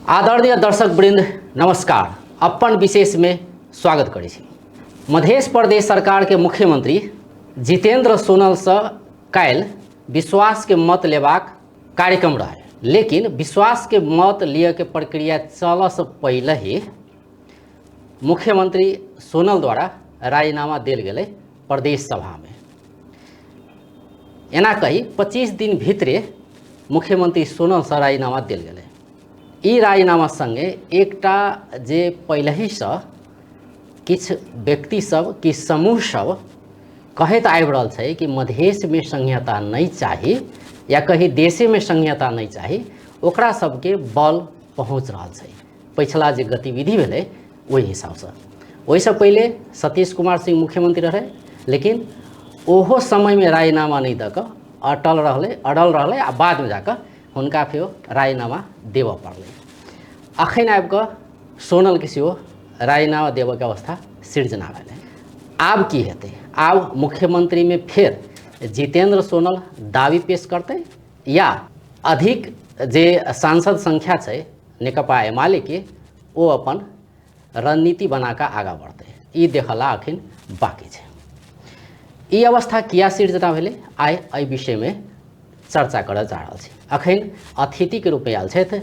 आदरणीय दर्शक वृंद नमस्कार। अपन विशेष में स्वागत करै छी। मध्य प्रदेश सरकार के मुख्यमंत्री जितेंद्र सोनल से काल्हि विश्वास के मत लेबाक कार्यक्रम रहे, लेकिन विश्वास के मत लिय के प्रक्रिया चलऽ से पहले ही मुख्यमंत्री सोनल द्वारा राजीनामा देल गेलै प्रदेश सभा में। एना कही 25 दिन भीतरे मुख्यमंत्री सोनल से राजीनामा देल गेलै। ई राजीनामा संगे एकटा जे पहिलहिसँ किछु व्यक्ति सब कि समूह सब कहैत आबि रहल छै कि मधेशमे संहिता नहि चाही या कही देशेमे संहिता नहि चाही, ओकरा सबके बल पहुँच रहल छै पछिला जे गतिविधि भेलै ओहि हिसाबसँ। ओहिसँ पहिले सतीश कुमार सिंह मुख्यमंत्री रहै, लेकिन ओहो समयमे राजीनामा नहि दऽ कऽ अटल रहलै, अड़ल रहलै आ बादमे जाकऽ हुनका फेर राजीनामा देबऽ पड़लै। अखन आबिकऽ सोनलके सेहो राजीनामा देबऽके अवस्था सृजना भेलै। आब की हेतै? आब मुख्यमंत्रीमे फेर जितेंद्र सोनल दावी पेश करतै या अधिक जे सांसद संख्या छै नेकपा एमाले के ओ अपन रणनीति बना कऽ आगाँ बढ़तै, ई देखला अखन बाकी छै। ई अवस्था किया सृजना भेलै, आइ एहि विषयमे चर्चा करऽ जा रहल छी। अखन अतिथिके रूपमे आयल छथि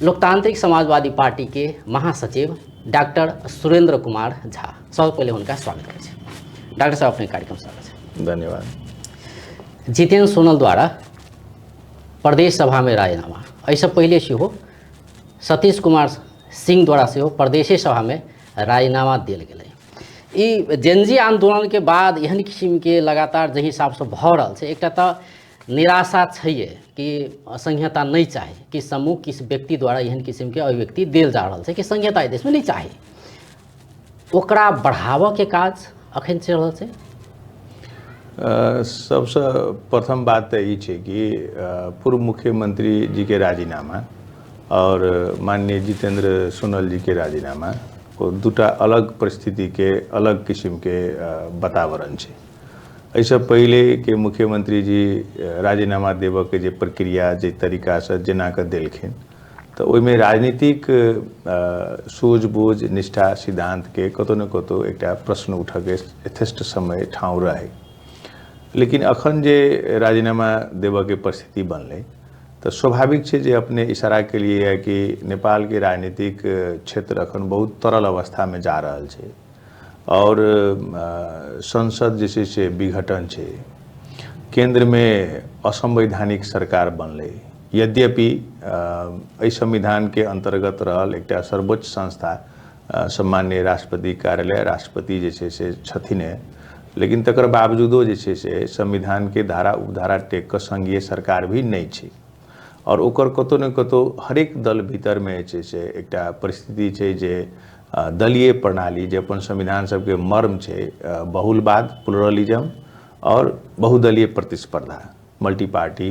लोकतांत्रिक समाजवादी पार्टी के महासचिव डॉक्टर सुरेंद्र कुमार झा। सबसँ पहिले हुनका स्वागत करै छी। डॉक्टर साहब, अपने कार्यक्रम स्वागत छै। धन्यवाद। जितेंद्र सोनल द्वारा प्रदेश सभामे राजीनामा, एहिसँ पहिले सेहो सतीश कुमार सिंह द्वारा सेहो प्रदेशे सभामे राजीनामा देल गेलै। ई जेनजी आंदोलनके बाद एहन किसिमके लगातार जाहि हिसाबसँ भऽ रहल छै, एकटा तऽ निराशा छैहे कि संहिता नहि चाही, कि समूह किस व्यक्ति द्वारा एहन किसिमके अभिव्यक्ति देल जा रहल छै कि संहिता एहि देशमे नहि चाही, ओकरा बढ़ाबऽके काज अखन चलि रहल छै। सबसँ प्रथम बात तऽ ई छै कि पूर्व मुख्यमंत्री जी के राजीनामा और माननीय जितेंद्र सोनल जी के राजीनामा ओ दूटा अलग परिस्थिति के अलग किस्म के वातावरण छै। एहिसँ पहिले के मुख्यमंत्री जी राजीनामा देबऽ के जे प्रक्रिया जे तरीकासँ जेना कऽ देलखिन तऽ ओहिमे राजनीतिक सूझबूझ निष्ठा सिद्धांत के कतौ ने कतौ एकटा प्रश्न उठऽके यथेष्ट समय ठाँव रहै। लेकिन अखन जे राजीनामा देबऽके परिस्थिति बनलै तऽ स्वाभाविक छै जे अपने इशारा के लिए है कि नेपाल के राजनीतिक क्षेत्र अखन बहुत तरल अवस्थामे जा रहल छै और संसद जे छै से विघटन छै, केंद्रमे असंवैधानिक सरकार बनलै। यद्यपि एहि संविधानके अंतर्गत रहल एकटा सर्वोच्च संस्था सम्माननीय राष्ट्रपति कार्यालय राष्ट्रपति जे छै से छथिन, लेकिन तकर बावजूदो जे छै से संविधानके धारा उपधारा टेक कऽ संघीय सरकार भी नहि छै और ओकर कतौ ने कतौ हरेक दल भीतरमे जे छै से एकटा परिस्थिति छै जे दलीय प्रणाली जे अपन संविधान सबके मर्म छै, बहुलवाद प्लुरलिज्म और बहुदलीय प्रतिस्पर्धा मल्टी पार्टी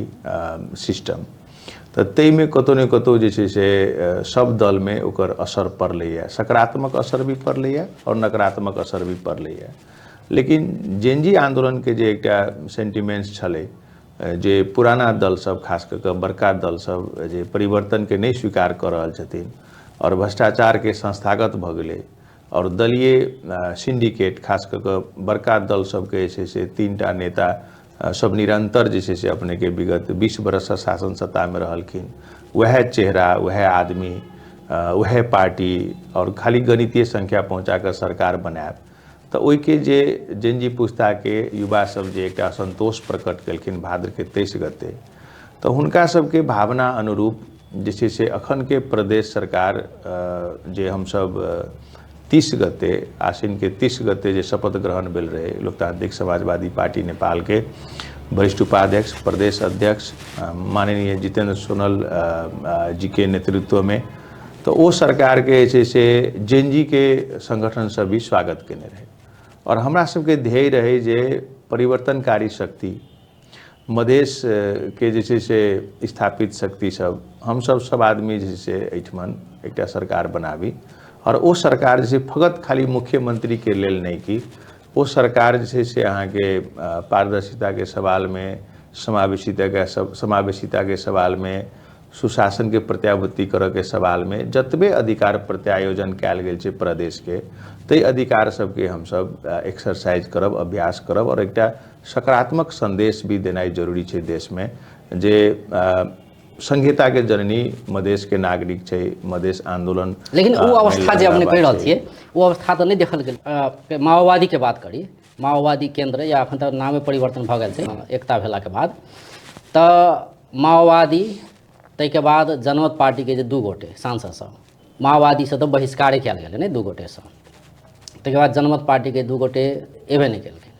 सिस्टम, तऽ ताहिमे कतौ ने कतौ जे छै से सब दलमे ओकर असर पड़लैए, सकारात्मक असर भी पड़लैए और नकारात्मक असर भी पड़लैए। लेकिन जेनजी आंदोलनके जे एकटा सेंटिमेंट्स छलै जे पुराना दल सब खास कऽ कऽ बड़का दल सब जे परिवर्तनके नहि स्वीकार कऽ रहल छथिन और भ्रष्टाचारके संस्थागत भऽ गेलै और दलीय सिंडिकेट खास कऽ कऽ बड़का दल सबके जे छै से तीनटा नेता सब निरंतर जे छै से अपनेके विगत 20 बरससँ शासन सत्तामे रहलखिन, वएह चेहरा वएह आदमी वएह पार्टी और खाली गणितीय संख्या पहुँचा कऽ सरकार बनायब, तऽ ओहिके जे जेनजी पुस्ताके युवा सब जे एकटा असंतोष प्रकट केलखिन भाद्रके 23 गते, तऽ हुनका सबके भावना अनुरूप जे छै से अखनके प्रदेश सरकार जे हमसब 30 गते आश्विनके 30 गते जे शपथ ग्रहण भेल रहे लोकतांत्रिक समाजवादी पार्टी नेपालके वरिष्ठ उपाध्यक्ष प्रदेश अध्यक्ष माननीय जितेंद्र सोनल जी के नेतृत्वमे, तऽ ओ सरकारके जे छै से जेनजी के संगठन सब भी स्वागत केने रहे और हमरा सबके ध्येय रहे जे परिवर्तनकारी शक्ति मधेश के जे छै से स्थापित शक्ति सब हमसब सब आदमी जे छै से एहिठमन एकटा सरकार बनाबी और ओ सरकार जे छै फकत खाली मुख्यमंत्री के लेल नहि कि ओ सरकार जे छै से अहाँके पारदर्शिताके सवालमे समावेशिताके सवालमे सुशासनके प्रत्याभूति करऽके सवालमे जतबे अधिकार प्रत्यायोजन कयल गेल छै प्रदेशके, ताहि अधिकार सबके हमसब एक्सरसाइज करब, अभ्यास करब और एकटा सकारात्मक संदेश भी देनाइ जरूरी छै देशमे जे संहिताके जननी मधेशके नागरिक छै, मधेश आंदोलन। लेकिन ओ अवस्था जे अपने कहि रहल छियै ओ अवस्था तऽ नहि देखल गेल। माओवादीके बात करी, माओवादी केंद्र या अखन तक नामे परिवर्तन भऽ गेल छै एकता भेलाके बाद, तऽ माओवादी ताहिके बाद जनमत पार्टीके जे 2 गोटे सांसद सब माओवादीसँ तऽ बहिष्कारे कयल गेलै ने 2 गोटेसँ, ताहिके बाद जनमत पार्टीके 2 गोटे एबे नहि केलखिन।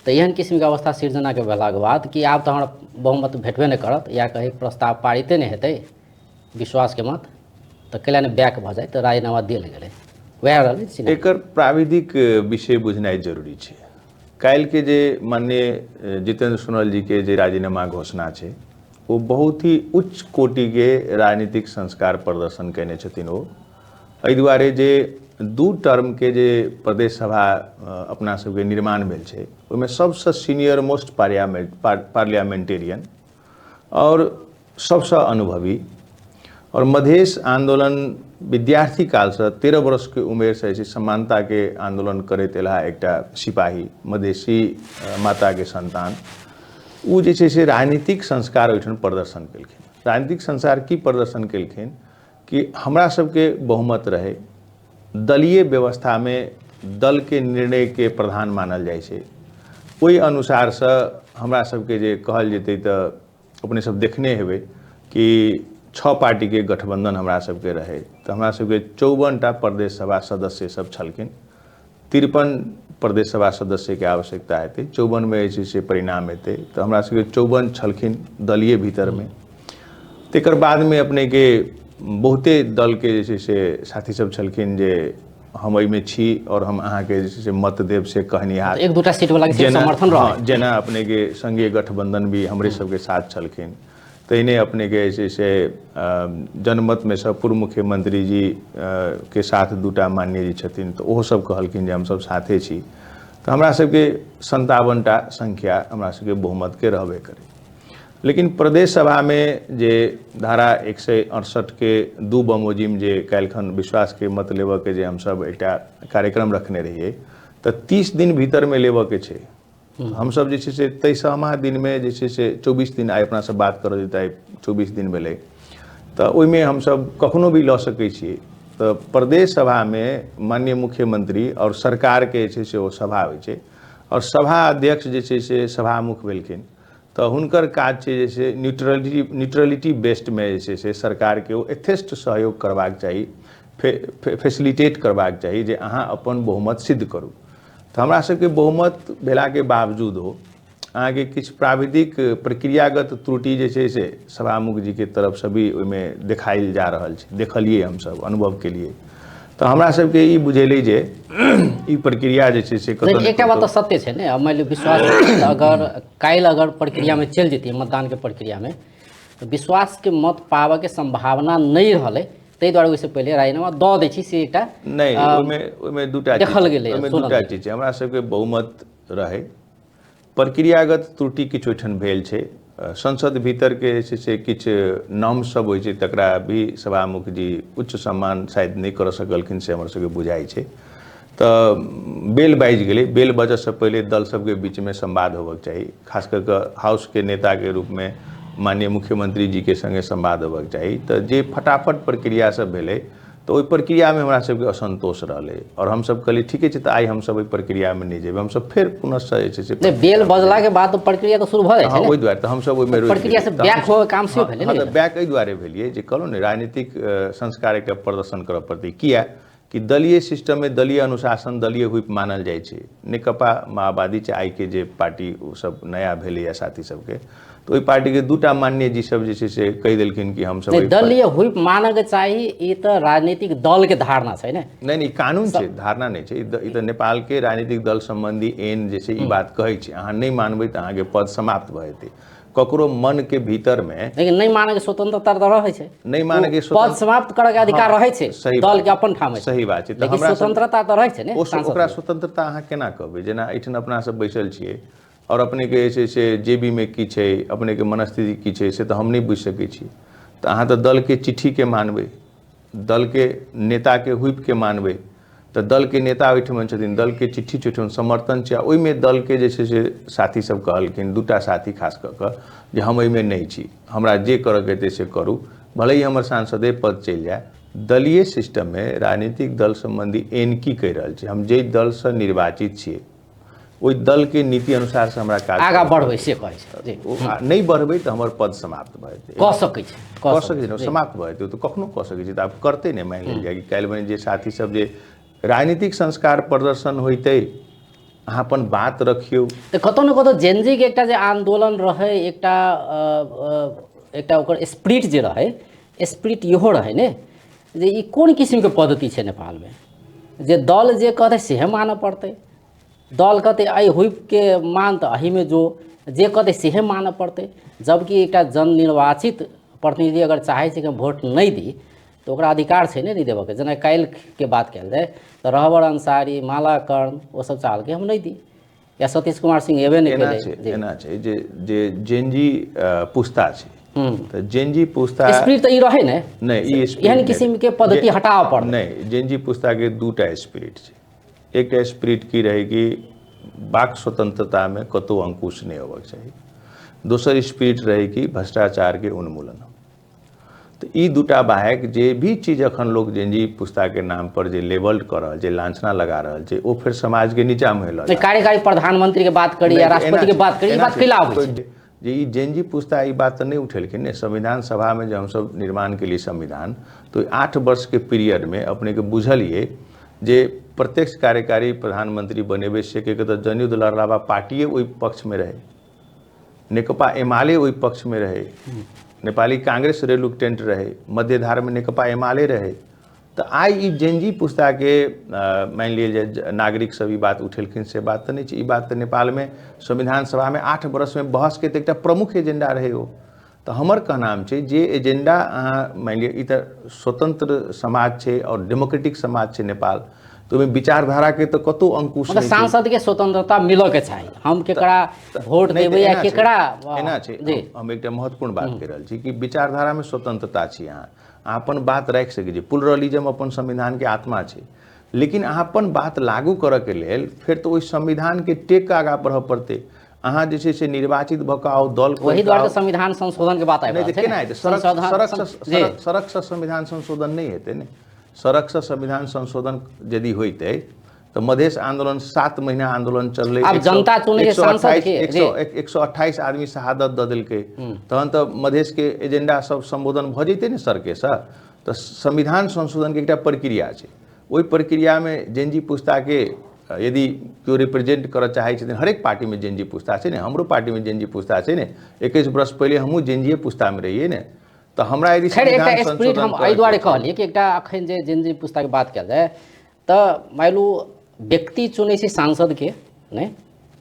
तऽ एहन किस्मके अवस्था सृजनाके भेलाके बाद कि आब तऽ हमरा बहुमत भेटबे नहि करत या कहीं प्रस्ताव पारिते नहि हेतै विश्वासके मत, तऽ कैला नहि बैक भऽ जाय, तऽ राजीनामा देल गेलै। वएह रहलै। एकर प्राविधिक विषय बुझनाइ जरूरी छै। काल्हिके जे माननीय जितेंद्र सोनल जी के जे राजीनामा घोषणा छै ओ बहुत ही उच्च कोटिके राजनीतिक संस्कार प्रदर्शन कयने छथिन ओ। एहि दुआरे जे 2 टर्मके जे प्रदेश सभा अपना सबके निर्माण भेल छै ओहिमे सबसँ सीनियर मोस्ट पार्लियामेंटेरियन और सबसँ अनुभवी और मधेश आंदोलन विद्यार्थी कालसँ 13 वर्षके उमेरसँ जे छै समानताके आंदोलन करैत एला एकटा सिपाही मधेशी माताके संतान, ओ जे छै से राजनीतिक संस्कार ओहिठाम प्रदर्शन केलखिन। राजनीतिक संस्कार की प्रदर्शन केलखिन कि हमरा सबके बहुमत रहे, दलीय व्यवस्थामे दलके निर्णयके प्रधान मानल जाइ छै, ओहि अनुसारसँ हमरा सबके जे कहल जेतै तऽ अपने सब देखने हेबै कि 6 पार्टीके गठबंधन हमरा सबके रहे, तऽ हमरा सबके 54टा प्रदेश सभा सदस्य सब छलखिन, 53 प्रदेश सभा सदस्यके आवश्यकता हेतै, 54 मे जे छै से परिणाम हेतै, तऽ हमरा सबके 54 छलखिन दलीय भीतरमे। तकर बादमे अपनेके बहुते दलके जे छै से साथी सब छलखिन जे हम एहिमे छी और हम अहाँके जे छै से मत देब से कहनिहार, 1-2टा सीट वाला के समर्थन रहै। जेना अपनेके संघीय गठबंधन भी हमरे सबके साथ छलखिन, तहिने अपनेके जे छै से जनमतमे सब पूर्व मुख्यमंत्री जी के साथ 2टा माननीय जी छथिन तऽ ओहो सब कहलखिन जे हमसब साथे छी। तऽ हमरा सबके 57टा संख्या हमरा सबके बहुमतके रहबे करै। लेकिन प्रदेश सभामे जे धारा 168 के 2 बमोजिम जे काल्हिखन विश्वासके मत लेबऽके जे हमसब एकटा कार्यक्रम रखने रहियै तऽ 30 दिन भीतरमे लेबऽके छै। हमसब जे छै से 23वां दिनमे जे छै से 24 दिन आइ अपना सब बात करऽ जेतै, आइ 24 दिन भेलै, तऽ ओहिमे हमसब कखनो भी लऽ सकै छियै। तऽ प्रदेश सभामे माननीय मुख्यमंत्री और सरकारके जे छै से ओ सभा होइ छै और सभा अध्यक्ष जे छै से सभामुख भेलखिन, तऽ हुनकर काज छै जे से न्यूट्रलिटी बेस्डमे जे छै से सरकारके ओ यथेष्ट सहयोग करबाक चाही, फैसिलिटेट करबाक चाही जे अहाँ अपन बहुमत सिद्ध करू। तऽ हमरा सबके बहुमत भेलाके बावजूदो अहाँके किछु प्राविधिक प्रक्रियागत त्रुटि जे छै से सभामुख जीके तरफसँ भी ओहिमे देखायल जा रहल छै, देखलियै हमसब, अनुभव केलियै। तऽ हमरा सबके ई बुझेलै जे ई प्रक्रिया जे छै से कतौ एकटा बात तऽ सत्य छै ने, मानि लियौ विश्वास अगर काल्हि अगर प्रक्रियामे चलि जेतियै मतदानके प्रक्रियामे तऽ विश्वासके मत पाबऽके सम्भावना नहि रहलै, ताहि दुआरे ओहिसँ पहिले राजीनामा दऽ दै छी से एकटा नहि। ओहिमे दूटा देखल गेलै, ओहिमे दूटा चीज छै। हमरा सबके बहुमत रहै, प्रक्रियागत त्रुटि किछु ओहिठाम भेल छै, संसद भीतरके जे छै से किछु नाम सब होइ छै तकरा भी सभामुख जी उच्च सम्मान शायद नहि करऽ सकलखिन से हमर सबके बुझाइ छै। तऽ बेल बाजि गेलै, बेल बजऽसँ पहिले दल सबके बीचमे संवाद होबऽके चाही, खास कऽ कऽ हाउसके नेताके रूपमे माननीय मुख्यमंत्री जीके सङ्गे संवाद होबऽके चाही। तऽ जे फटाफट प्रक्रिया सब भेलै तऽ ओहि प्रक्रियामे हमरा सबके असन्तोष रहलै और हमसब कहलियै ठीके छै, तऽ आइ हमसब ओहि प्रक्रियामे नहि जेबै, हमसब फेर पुनः जे छै से बेल बजलाके बाद प्रक्रिया तऽ शुरू भऽ जाइ छै। ओहि दुआरे तऽ हमसब ओहिमे प्रक्रिया से बैक होके काम सेहो भेलै। हँ, तऽ बैक एहि दुआरे भेलियै जे कहलहुँ ने राजनीतिक संस्कार एकटा प्रदर्शन करऽ पड़तै। किया कि दलीय सिस्टममे दलीय अनुशासन, दलीय हुइप मानल जाइ छै। नेकपा माओवादी छै आइके जे पार्टी ओ सब नया भेलैए साथी सबके, तऽ ओहि पार्टीके 2टा माननीय जी सब जे छै से कहि देलखिन कि हमसब दलीय हुइप मानऽके चाही। ई तऽ राजनीतिक दलके धारणा छै ने। नहि नहि, कानून छै, धारणा नहि छै। ई तऽ नेपालके राजनीतिक दल सम्बन्धी एन जे छै ई बात कहै छै, अहाँ नहि मानबै तऽ अहाँके पद समाप्त भऽ जेतै। ककरो मन के भीतर में लेकिन नहीं माने के स्वतंत्रता तो रहे छै, नहीं माने के पद समाप्त करे के अधिकार रहे छै दल के अपन ठाम। सही बात छै, लेकिन स्वतंत्रता तो रहे छै ने। ओकरा स्वतंत्रता अहाँ केना कहबै? जेना एहिठाम अपना सब बैसल छियै और अपने के जे छै से जेबी में की छै, अपने के मनस्थिति की छै से तऽ हम नहि बुझि सकै छी। तऽ अहाँ तऽ दलके चिट्ठीके मानबै, दलके नेताके हुइपके मानबै। तऽ दलके नेता ओहिठमन छथिन, दलके चिट्ठी छै ओहिठमन समर्थन छै, आ ओहिमे दलके जे छै से साथी सब कहलखिन, दूटा साथी खास कऽ कऽ, जे हम एहिमे नहि छी, हमरा जे करऽके हेतै से करू, भले ही हमर सांसदे पद चलि जाय। दलीय सिस्टममे राजनीतिक दल सम्बन्धी एन की कहि रहल छै, हम जाहि दलसँ निर्वाचित छियै ओहि दलके नीति अनुसार से हमरा काज आगाँ बढ़बै से कहै छै। नहि बढ़बै तऽ हमर पद समाप्त भऽ जेतै। कऽ सकै छै, कऽ सकै छै, समाप्त भऽ जेतै तऽ कखनो कऽ सकै छै, तऽ आब करतै नहि। मानि लेल जाय कि काल्हि बने जे साथी सब जे राजनीतिक संस्कार प्रदर्शन होइतै, अहाँ अपन बात रखियौ। तऽ कतहु ने कतहु जेनजीके एकटा जे आन्दोलन रहै, एकटा एकटा ओकर स्पिरिट जे रहै, स्पिरिट इहो रहै ने जे ई कोन किसिमके पद्धति छै नेपालमे, जे दल जे कहतै सेहे मानऽ पड़तै, दल कहतै एहि हुइपके मान तऽ एहिमे जो, जे कहतै सेहे मानऽ पड़तै। जबकि एकटा जननिर्वाचित प्रतिनिधि अगर चाहै छै कि हम वोट नहि दी तऽ ओकरा अधिकार छै ने नहि देबऽके। जेना काल्हिके बात कयल जाय तऽ रहबर अंसारी, माला कर्ण, ओसभ चाहलकै हम नहि दी, या सतीश कुमार सिंह एबे नहि केलै। एना छै जे जे जेनजी पुस्ता छै, तऽ जेनजी पुस्ता स्पिरिट तऽ ई रहै ने, नहि ई एहन किसिमके पद्धति हटाबऽ पड़तै। नहि, जेनजी पुस्ताके दूटा स्पिरिट छै। एकटा स्पिरिट की रहै कि वाक स्वतंत्रतामे कतहु अंकुश नहि होबाक चाही, दोसर स्पिरिट रहै कि भ्रष्टाचारके उन्मूलन। तऽ ई दूटा बाहेक जे भी चीज अखन लोक जेनजी पुस्ताके नाम पर जे लेबल कऽ रहल छै, लांछना लगा रहल छै, ओ फेर समाजके नीचामे लऽ कार्यकारी प्रधानमंत्री के बात करी या राष्ट्रपति के बात करी, ई बात कैला आबै छै जे ई जेनजी पुस्ता ई बात तऽ नहि उठेलखिन ने। संविधान सभामे जे हमसब निर्माण केलियै संविधान, तऽ 8 वर्षके पीरियडमे अपनेके बुझलियै जे प्रत्यक्ष कार्यकारी प्रधानमंत्री बनेबै से के तऽ जनयुद्ध लड़लाबा पार्टिए ओहि पक्षमे रहै, नेकपा एमाले ओहि पक्षमे रहै, नेपाली कांग्रेस रेलुक्टेंट रहे, मध्यधारमे नेकपा एमाले रहे। तऽ आइ ई जेनजी पुस्ताके मानि लिअ जे नागरिक सब ई बात उठेलखिन से बात तऽ नहि छै। ई बात तऽ नेपालमे संविधान सभामे 8 वर्षमे बहसके तऽ एकटा प्रमुख एजेंडा रहै ओ। तऽ हमर कहनाम छै जे एजेंडा अहाँ मानि लिअ, ई तऽ स्वतंत्र समाज छै आओर डेमोक्रेटिक समाज छै नेपाल, तऽ ओहिमे विचारधाराके तऽ कतहु अंकुश नहि। सांसद के स्वतंत्रता मिलऽ के चाही, हम केकरा वोट देबै या केकरा। एना छै, हम एकटा महत्वपूर्ण बात कहि रहल छी कि विचारधारामे स्वतंत्रता छी, अहाँ अपन बात राखि सकै छी, प्लुरलिज्म अपन संविधानके आत्मा छै, लेकिन अहाँ अपन बात लागू करऽके लेल फेर तऽ ओहि संविधानके टेक आगाँ बढ़ऽ पड़तै। अहाँ जे छै से निर्वाचित भऽ कऽ आउ दल, ओहि दुआरे संविधान संशोधन के बात आबि रहल छै। केना हेतै? सड़कसँ संविधान संशोधन नहि हेतै ने। सड़कसँ संविधान संशोधन यदि होइतै तऽ मधेश आंदोलन 7 महीना आंदोलन चललै, आब जनता चुनै छै सांसद के, 128 आदमी शहादत दऽ देलकै, तहन तऽ मधेशके एजेंडा सब संबोधन भऽ जैतै ने सड़केसँ। तऽ संविधान संशोधनके एकटा प्रक्रिया छै, ओहि प्रक्रियामे जेनजी पुस्ताके यदि केओ रिप्रेजेंट करऽ चाहै छथिन, हरेक पार्टीमे जेनजी पुस्ता छै ने, हमरो पार्टीमे जेनजी पुस्ता छै ने, 21 वर्ष पहिले हमहूँ जेनजीए पुस्तामे रहियै ने, तऽ हमरा यदि खैर एकटा स्पिरिट हम एहि दुआरे कहलियै कि एकटा अखन जे जेनजी पुस्ताके बात कयल जाय तऽ मानि लू व्यक्ति चुनै छै सांसदके, नहि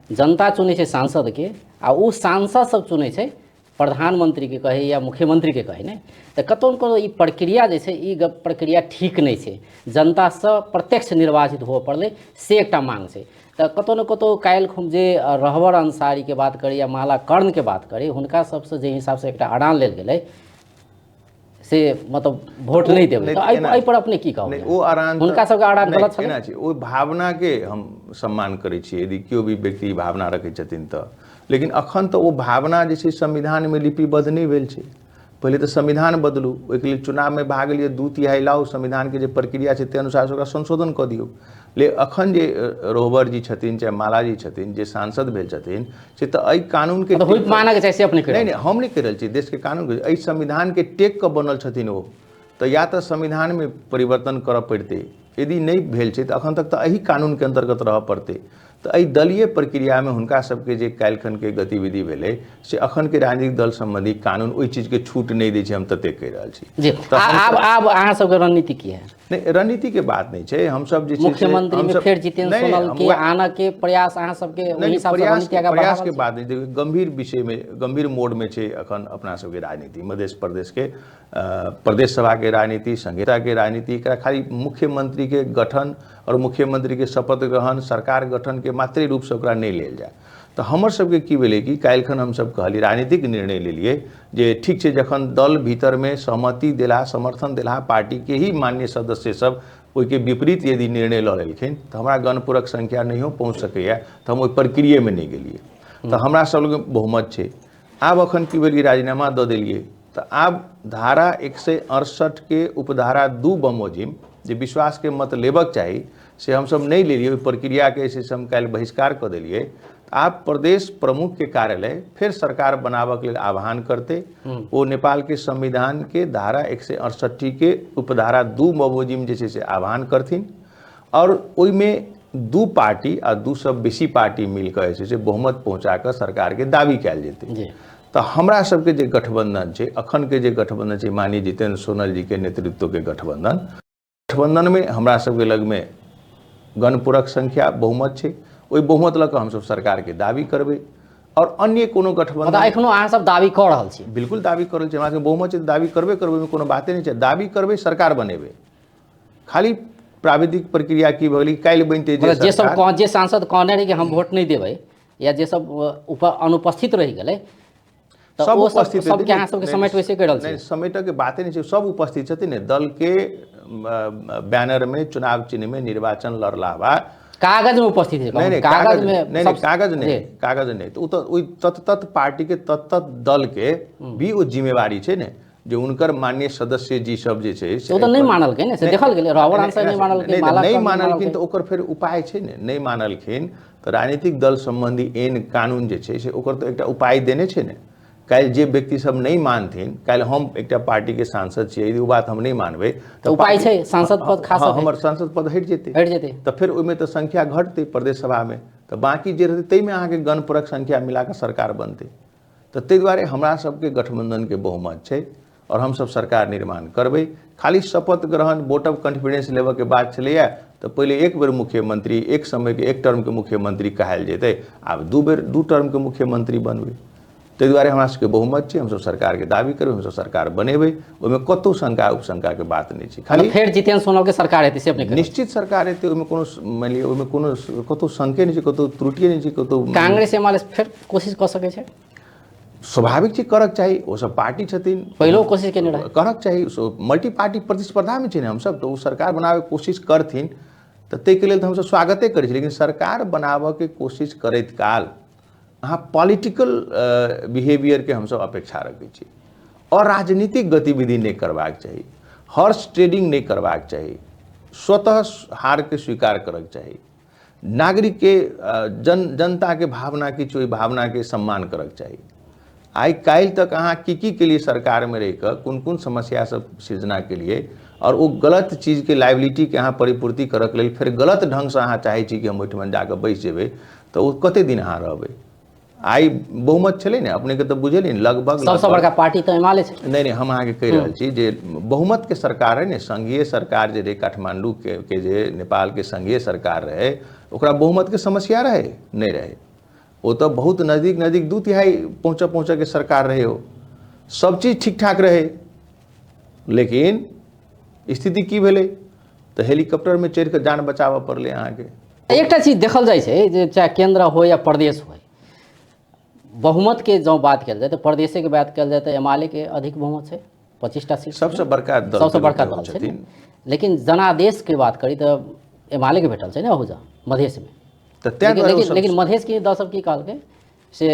जनता चुनै छै सांसदके, आ ओ सांसद सब चुनै छै प्रधानमंत्रीके कहै या मुख्यमंत्रीके कहै, नहि तऽ कतहु ने कतहु ई प्रक्रिया जे छै ई प्रक्रिया ठीक नहि छै, जनतासँ प्रत्यक्ष निर्वाचित हुअ पड़लै से एकटा मांग छै। तऽ कतहु ने कतहु काल्हि हम जे रहबर अंसारीके बात करी या माला कर्णके बात करी, हुनका सबसँ जे हिसाबसँ एकटा अड़ान लेल गेलै से मतलब वोट नहि देबै, तऽ एहि पर अपने की कहब? ओ अड़ान हुनका सबके अड़ान गलत छलै? एना छै, ओहि भावनाके हम सम्मान करै छी यदि केओ भी व्यक्ति भावना रखै छथिन तऽ, लेकिन अखन तऽ ओ भावना जे छै संविधानमे लिपिबद्ध नहि भेल छै। पहिले तऽ संविधान बदलू, ओहिके लेल चुनावमे भाग लिअ, 2/3 लाउ, संविधानके जे प्रक्रिया छै ताहि अनुसार ओकरा संशोधन कऽ दियौ। लेकिन अखन जे रोहबर जी छथिन चाहे माला जी छथिन जे सांसद भेल छथिन से तऽ एहि कानूनके मानक छै से अपने नहि नहि हम नहि कहि रहल छी, देशके कानून एहि संविधानके टेक कऽ बनल छथिन ओ, तऽ या तऽ संविधानमे परिवर्तन करऽ पड़तै, यदि नहि भेल छै तऽ अखन तक तऽ एहि कानूनके अन्तर्गत रहऽ पड़तै। तऽ एहि दलीय प्रक्रियामे हुनका सबके जे काल्हिखनके गतिविधि भेलै से अखनके राजनीतिक दल सम्बन्धी कानून ओहि चीजके छूट नहि दै छै, हम ततेक कहि रहल छी जी। आब आब अहाँ सबके रणनीति की है? नहि, रणनीतिके बात नहि छै, हमसब जे मुख्यमंत्री में फेर जितेंद्र सोनल के आना के प्रयास अहाँ सबके ओहि हिसाब से रणनीति आगा प्रयास के बात नहि। गंभीर विषय में गंभीर मोड में छै अखन अपना सबके राजनीति, मध्य प्रदेश के प्रदेश सभा के राजनीति, संहिता के राजनीति, एकरा खाली मुख्यमंत्री के गठन और मुख्यमंत्री के शपथ ग्रहण, सरकार गठन के के मात्रे रूपसँ ओकरा नहि लेल जाय। तऽ हमर सबके की भेलै कि काल्हिखन हमसब कहलियै, राजनीतिक निर्णय लेलियै जे ठीक छै, जखन दल भीतरमे सहमति देला, समर्थन देला, पार्टीके ही मान्य सदस्य सब ओहिके विपरीत यदि निर्णय लऽ लेलखिन तऽ हमरा गणपूरक संख्या नहियो पहुँच सकैए, तऽ हम ओहि प्रक्रियेमे नहि गेलियै। तऽ हमरा सब लग बहुमत छै। आब अखन की भेल कि राजीनामा दऽ देलियै, तऽ आब धारा 168 के उपधारा 2 बमोजिम जे विश्वासके मत लेबक चाही से हमसब नहि लेलियै, ओहि प्रक्रियाके जे छै से हम काल्हि बहिष्कार कऽ देलियै। आब प्रदेश प्रमुख के कार्यालय फेर सरकार बनाबक लेल आह्वान करतै। ओ नेपाल के संविधान के धारा 168 के उपधारा 2 बमोजिम जे छै से आह्वान करथिन, और ओहिमे 2 पार्टी आ 2 सँ बेसी पार्टी मिलकऽ जे छै से बहुमत पहुँचा कऽ सरकार के दावी कयल जेतै। तऽ हमरा सबके जे गठबंधन छै, अखन के जे गठबंधन छै, माननीय जितेंद्र सोनल जी के नेतृत्व के गठबंधन में हमरा सबके लगमे गणपूरक संख्या बहुमत छै, ओहि बहुमत लऽ कऽ हमसब सरकार के दावी करबै। और अन्य कोनो गठबंधन एखनो अहाँ सब दावी कऽ रहल छी? बिल्कुल दावी कऽ रहल छी, हमरा सबके बहुमत छै, दावी करबे करबै, ओहिमे कोनो बाते नहि छै। दावी करबै, सरकार बनेबै। खाली प्राविधिक प्रक्रिया की भऽ गेलै, काल्हि बनतै जे सब जे सांसद कहने रहै कि हम वोट नहि देबै, या जे सब अनुपस्थित रहि गेलै, सब उपस्थित, सबके अहाँ सबके समेटबै से कहि रहल छी? समेटऽके बाते नहि छै, सब उपस्थित छथिन ने। दल के बैनर में, चुनाव चिन्ह में निर्वाचन लड़ला बाद कागज में उपस्थित है। नहीं, कागज में नहीं, कागज नहीं, कागज नहीं। तो ओहि तत्त पार्टी के तत्त दल के भी ओ जिम्मेवारी छै ने जे हुनकर मान्य सदस्य जी सब जे छै से ओ तऽ नहि मानलकै ने, से देखल गेलै, रावण आंसर नहि मानलकै, नहि मानलखिन तऽ ओकर फेर उपाय छै ने। नहि मानलखिन तऽ राजनीतिक दल सम्बन्धी एन कानून जे छै से ओकर तऽ एकटा उपाय देने छै ने। काल्हि जे व्यक्ति सब नहि मानथिन, काल्हि हम एकटा पार्टीके सांसद छियै, यदि ओ बात हम नहि मानबै तऽ उपाय छै, सांसद पद खास हमर सांसद पद हटि जेतै, हटि जेतै, तऽ फेर ओहिमे तऽ संख्या घटतै प्रदेश सभामे, तऽ बाँकी जे रहतै ताहिमे अहाँके गणपूरक संख्या मिलाकऽ सरकार बनतै। तऽ ताहि दुआरे हमरा सबके गठबंधनके बहुमत छै और हमसब सरकार निर्माण करबै। खाली शपथ ग्रहण, वोट ऑफ कॉन्फिडेंस लेबऽके बात छलैए तऽ पहिले एक बेर मुख्यमंत्री, एक समयके एक टर्मके मुख्यमंत्री कहायल जेतै, आब 2 बेर 2 टर्मके मुख्यमंत्री बनबै। ताहि दुआरे हमरा सबके बहुमत छै, हमसब सरकारके दावी करबै, हमसब सरकार बनेबै, ओहिमे कतहु शंका उपशंकाके बात नहि छै। खाली फेर जितेंद्र सोनल के सरकार हेतै से अपने निश्चित सरकार हेतै, ओहिमे कोनो मानि लिअ ओहिमे कोनो कतहु शंके नहि छै, कतहु त्रुटिए नहि छै, कतहु। कांग्रेस एमाले फेर कोशिश कऽ सकै छै? स्वाभाविक छै, करक चाही, ओ सब पार्टी छथिन, पहिलो कोशिश केने रहै, करक चाही। मल्टी पार्टी प्रतिस्पर्धामे छै ने हमसब, तऽ ओ सरकार बनाबैके कोशिश करथिन तऽ ताहिके लेल तऽ हमसब स्वागते करै छी। लेकिन सरकार बनाबऽके कोशिश करैत काल अहाँ पॉलिटिकल बिहेवियरके हमसब अपेक्षा रखै छी, और राजनीतिक गतिविधि नहि करबाक चाही, हॉर्स ट्रेडिंग नहि करबाक चाही, स्वतः हारके स्वीकार करक चाही, नागरिकके जनताके भावना की छै ओहि भावनाके सम्मान करक चाही। आइ काल्हि तक अहाँ की की के लिए सरकारमे रहिकऽ कोन कोन समस्या सब सृजना के लिए और ओ गलत चीजके लाइबिलिटीके अहाँ परिपूर्ति करक लेल फेर गलत ढङ्गसँ अहाँ चाहै छी कि हम ओहिठमन जाकऽ बैस जेबै, तऽ ओ कते दिन अहाँ रहबै? आइ बहुमत छलै ने, अपनेके तऽ बुझेलियै ने, लगभग सबसँ बड़का पार्टी तऽ एमाले छै। नहि नहि, हम अहाँके कहि रहल छी जे बहुमतके सरकार रहै ने, संघीय सरकार जे रहै काठमाण्डू के जे नेपालके संघीय सरकार रहै, ओकरा बहुमतके समस्या रहै नहि रहै, ओ तऽ बहुत नजदीक नजदीक 2/3 पहुँचऽ पहुँचऽके सरकार रहै, ओ सब चीज ठीक ठाक रहै। लेकिन स्थिति की भेलै तऽ हेलीकॉप्टरमे चढ़ि कऽ जान बचाबऽ पड़लै अहाँके। एकटा चीज देखल जाइ छै जे चाहे केंद्र हो या प्रदेश हो, बहुमत के जँ बात कयल जाय तऽ प्रदेशे के बात कयल जाय तऽ एमाले के अधिक बहुमत छै, 25टा सीट, सबसँ बड़का दल, सबसँ बड़का दल छै। लेकिन जनादेश के बात करी तऽ एमाले के भेटल छै ने अहुजा मधेशमे। तऽ लेकिन मधेश के दल सब की कहलकै से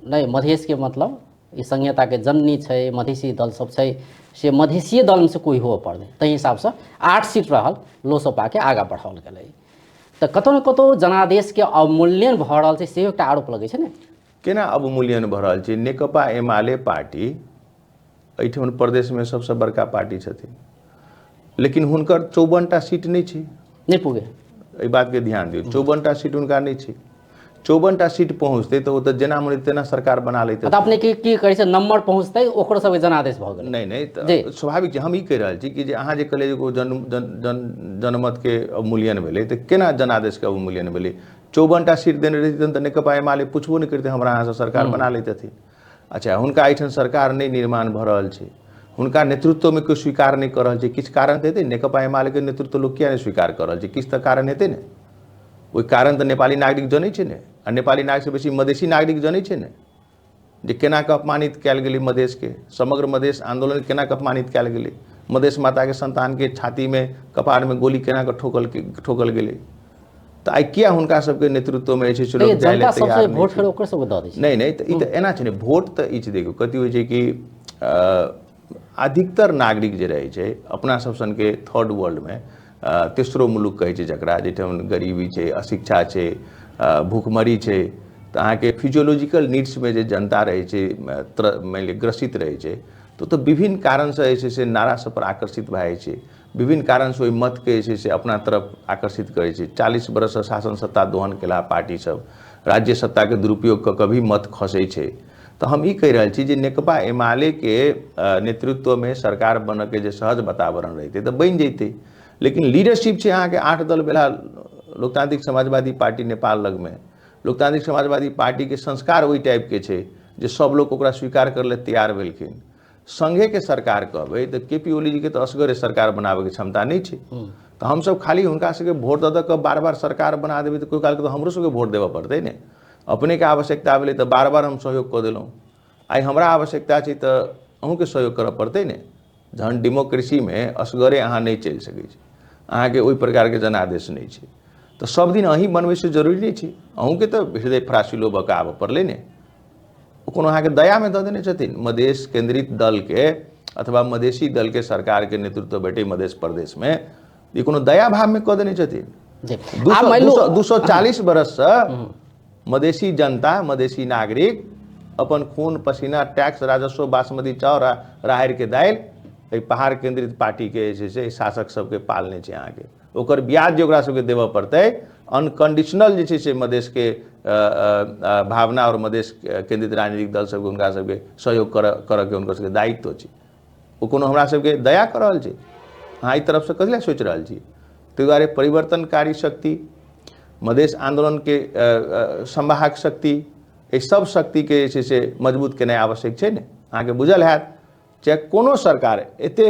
नहि, मधेश के मतलब ई संहिताके जननी छै, मधेसी दल सब छै, से मधेसीय दलमे से कोइ हुअ पड़लै, ताहि हिसाबसँ 8 सीट रहल लोसपाके आगाँ बढ़ाओल गेलै। तऽ कतहु ने कतहु जनादेशके अवमूल्यन भऽ रहल छै, सेहो एकटा आरोप लगै छै ने। केना अवमूल्यन भऽ रहल छै? नेकपा एमाले पार्टी एहिठाम प्रदेशमे सबसँ बड़का पार्टी छथिन, लेकिन हुनकर 54टा सीट नहि छै, नहि पुगे, एहि बातके ध्यान दियौ, 54टा सीट हुनका नहि छै। 54टा सीट पहुँचतै तऽ ओ तऽ जेना मन तेना सरकार बना लेतै। तऽ अपने की की कहै छै, नंबर पहुँचतै ओकरो सबके जनादेश भऽ गेलै? नहि नहि, तऽ स्वाभाविक छै। हम ई कहि रहल छी कि जे अहाँ जे कहलियै जे ओ जन जन जन जनमतके अवमूल्यन भेलै, तऽ केना जनादेशके अवमूल्यन भेलै? 54टा सीट देने रहितनि तऽ नेकपा एमाले पुछबो नहि करितै, हमरा अहाँसँ सरकार बना लैतथिन। अच्छा, हुनका एहिठाम सरकार नहि निर्माण भऽ रहल छै, हुनका नेतृत्वमे कोइ स्वीकार नहि कऽ रहल छै, किछु कारण तऽ हेतै। नेकपा एमालेके नेतृत्व लोक किया नहि स्वीकार कऽ रहल छै? किछु तऽ कारण हेतै ने। ओहि कारण तऽ नेपाली नागरिक जनै छै ने, आ नेपाली नागरिकसँ बेसी मधेसी नागरिक जनै छै ने जे केना कऽ अपमानित कयल गेलै मधेशके, समग्र मधेश आन्दोलन केना कऽ अपमानित कयल गेलै, मधेश माताके सन्तानके छातीमे कपारमे गोली केना कऽ ठोकल गेलै। तऽ आइ किया हुनका सबके नेतृत्वमे जे छै से लोक जाय लए तैयार नहि छै? ओकर सबके दऽ दै छै। नहि नहि, तऽ ई तऽ एना छै ने, वोट तऽ ई छै, देखियौ कथी होइ छै कि अधिकतर नागरिक जे रहै छै अपना सब सनके थर्ड वर्ल्डमे, तेसरो मुलुक कहै छै जकरा, जाहिठाम गरीबी छै, अशिक्षा छै, भूखमरी छै, तऽ अहाँके फिजियोलॉजिकल नीड्समे जे जनता रहै छै, मानि लिअ ग्रसित रहै छै, तऽ विभिन्न कारणसँ जे छै से नारा सब पर आकर्षित भए जाइ छै, विभिन्न कारणसँ ओहि मतके जे छै से अपना तरफ आकर्षित करै छै। 40 बरससँ शासन सत्ता दोहन केला पार्टी सब, राज्य सत्ताके दुरुपयोग कऽ कऽ भी मत खसै छै। तऽ हम ई कहि रहल छी जे नेकपा एमालेके नेतृत्वमे सरकार बनऽके जे सहज वातावरण रहितै तऽ बनि जैतै, लेकिन लीडरशिप छै अहाँके 8 दल भेला लोकतांत्रिक समाजवादी पार्टी नेपाल लगमे। लोकतांत्रिक समाजवादी पार्टीके संस्कार ओहि टाइपके छै जे सब लोक ओकरा स्वीकार करै लए तैयार भेलखिन। संघेके सरकार कहबै तऽ के पी ओलीजीके तऽ असगरे सरकार बनाबैके क्षमता नहि छै, तऽ हमसब खाली हुनका सबके वोट दऽ दऽ कऽ बार बार सरकार बना देबै तऽ कोइ कालके तऽ हमरो सबके वोट देबऽ पड़तै ने। अपनेके आवश्यकता भेलै तऽ बार बार हम सहयोग कऽ देलहुँ, आइ हमरा आवश्यकता छै तऽ अहूँके सहयोग करऽ पड़तै ने। जहन डेमोक्रेसीमे असगरे अहाँ नहि चलि सकै छी, अहाँके ओहि प्रकारके जनादेश नहि छै, तऽ सब दिन अहीं बनबै से जरूरी नहि छै। अहूँके तऽ हृदय फरासिलो भऽ कऽ आबऽ पड़लै ने, ओ कोनो अहाँके दयामे दऽ देने छथिन। मधेश केन्द्रित दलके अथवा मधेसी दलके सरकारके नेतृत्व भेटै मधेश प्रदेशमे, ई कोनो दया भावमे कऽ देने छथिन। 240 बरससँ मधेसी जनता, मधेसी नागरिक अपन खून पसीना, टैक्स, राजस्व, बासमती चाउर आ राहरिके दालि एहि पहाड़ केन्द्रित पार्टीके जे छै से शासक सबके पालने छै। अहाँके ओकर ब्याज जे ओकरा सबके देबऽ पड़तै, अनकंडीशनल जे छै से मधेशके भावना और मधेश केन्द्रित राजनीतिक दल सबके हुनका सबके सहयोग करऽके हुनकर सबके दायित्व छै। ओ कोनो हमरा सबके दया कऽ रहल छै? अहाँ एहि तरफसँ कथी लए सोचि रहल छी? ताहि दुआरे परिवर्तनकारी शक्ति, मधेश आन्दोलनके संवाहक शक्ति, एहि सब शक्तिके जे छै से मजबूत केनाइ आवश्यक छै ने। अहाँके बुझल हैत चाहे कोनो सरकार, एते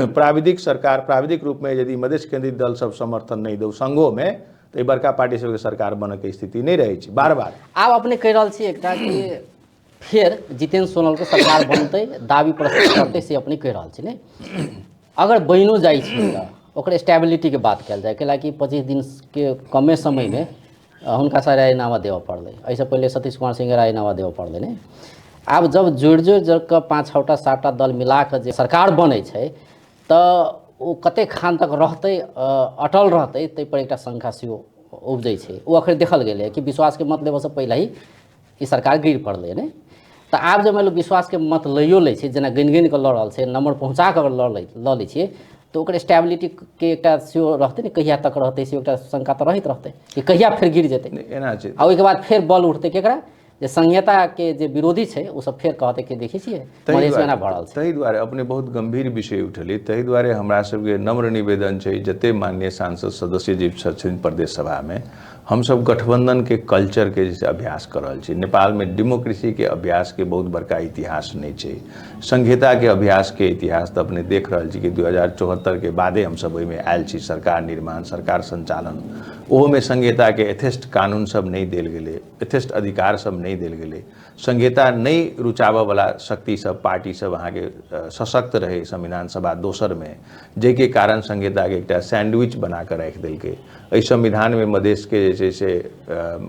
प्राविधिक सरकार, प्राविधिक रूपमे यदि मधेश केन्द्रित दल सब समर्थन नहि दौ संघोमे, तऽ एहि बड़का पार्टी सबके सरकार बनऽके स्थिति नहि रहै छै बार बार। आब अपने कहि रहल छी एकटा कि फेर जितेन्द्र सोनलके सरकार बनतै, दावी प्रस्तुत करतै, से अपने कहि रहल छी ने। अगर बनिओ जाइ छै तऽ ओकर स्टेबिलिटीके बात कयल जाय, कैलाकि 25 दिनके कमे समयमे हुनका से राजीनामा देबऽ पड़लै, एहिसँ पहिले सतीश कुमार सिंहके राजीनामा देबऽ पड़लै ने। आब जब जोड़ि जोड़ि कऽ 5, 6 7 दल मिला कऽ जे सरकार बनै छै तऽ ओ कतेक खान तक रहतै, अटल रहतै, ताहिपर एकटा शंका सेहो उपजै छै। ओ अखन देखल गेलै कि विश्वासके मत लेबऽसँ पहिले ही ई सरकार गिर पड़लै ने। तऽ आब जे मानि लियौ विश्वासके मत लैयो लै छै, जेना गनि गनि कऽ लऽ रहल छै, नम्बर पहुँचा कऽ लऽ लै छियै, तऽ ओकर स्टेबिलिटीके एकटा सेहो रहतै ने, कहिया तक रहतै से एकटा शंका तऽ रहैत रहतै कि कहिया फेर गिर जेतै। एना छै। आ ओहिके बाद फेर बल उठतै केकरा, जे संहिताके जे विरोधी छै ओ सब फेर कहतै कि देखै छियै मधेशमे एना भऽ रहल छै। ताहि दुआरे अपने बहुत गंभीर विषय उठेलियै, ताहि दुआरे हमरा सबके नम्र निवेदन छै जते माननीय सांसद सदस्य जी छथिन प्रदेश सभामे, हमसब गठबंधनके कल्चरके जे अभ्यास कऽ रहल छी। नेपालमे डेमोक्रेसीके अभ्यासके बहुत बड़का इतिहास नहि छै, संहिताके अभ्यासके इतिहास तऽ अपने देख रहल छी कि 2074 के बादे हमसब ओहिमे आयल छी। सरकार निर्माण, सरकार सञ्चालन, ओहोमे संहिताके यथेष्ट कानून सब नहि देल गेलै, यथेष्ट अधिकार सब नहि देल गेलै। संहिता नहि रुचाबऽवला शक्ति सब, पार्टी सब अहाँके सशक्त रहै संविधान सभा दोसरमे, जाहिके कारण संहिताके एकटा सैंडविच बना कऽ राखि देलकै। एहि संविधानमे मधेशके जे छै से